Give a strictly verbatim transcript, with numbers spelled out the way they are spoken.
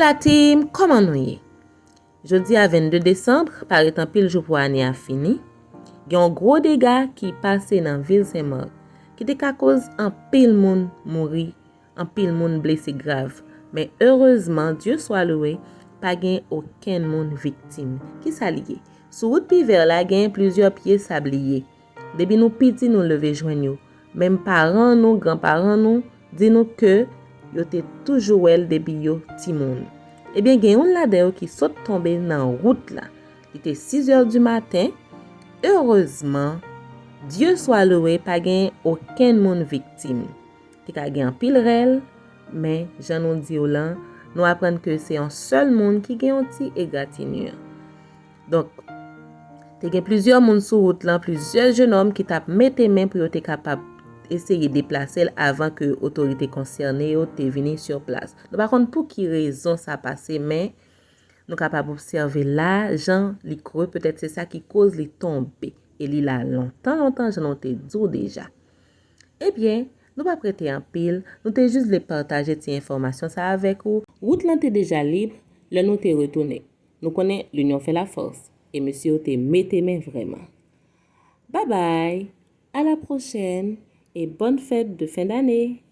La team, kòman nou ye? Jodi a vennde desanm, pa ret anpil jou pou ane a fini. Gen yon gwo dega ki pase nan vil Senmak, ki te ka koz anpil moun mouri, anpil moun blese grav. Men erezman, Dye swa lwe, pa gen okenn moun viktim. Kisa li ye? Sou wout Pivè la, gen plizyè pye sabliye. Depi nou piti, nou leve jwenn yo. Menm paran nou, granparan nou, di nou ke yo te toujou wè l depi yo timoun. Ebyen, gen youn ladan yo ki sot tonbe nan wout la. Li te sizè di maten. Erezman, Dye swa lwe, pa gen okenn moun viktim. Te ka gen anpil rèl, men jan nou di w lan, nou aprann ke se yon sèl moun ki gen yon ti egratinir. Donk, te gen plizyè moun sou wout lan, plizyè jennonm ki t ap mete men pou yo te kapab eseye deplase l avan ke otorite konsène yo te vini sur plas. Nou pa konn pou ki rezon sa pase, men nou kapab obsève la, jan li kre, petèt se sa ki koz li tonbe. E li la lontan, lontan, jan nou te di w deja. Ebyen, nou p ap rete anpil, nou te jis vle pataje ti enfòmasyon sa avèk ou. Wout lan te deja lib lè nou te retounen. Nou konnen linyon fè lafòs, e mesye yo te mete men vrèman. Babay, à la prochaine, et bonne fête de fin d'année!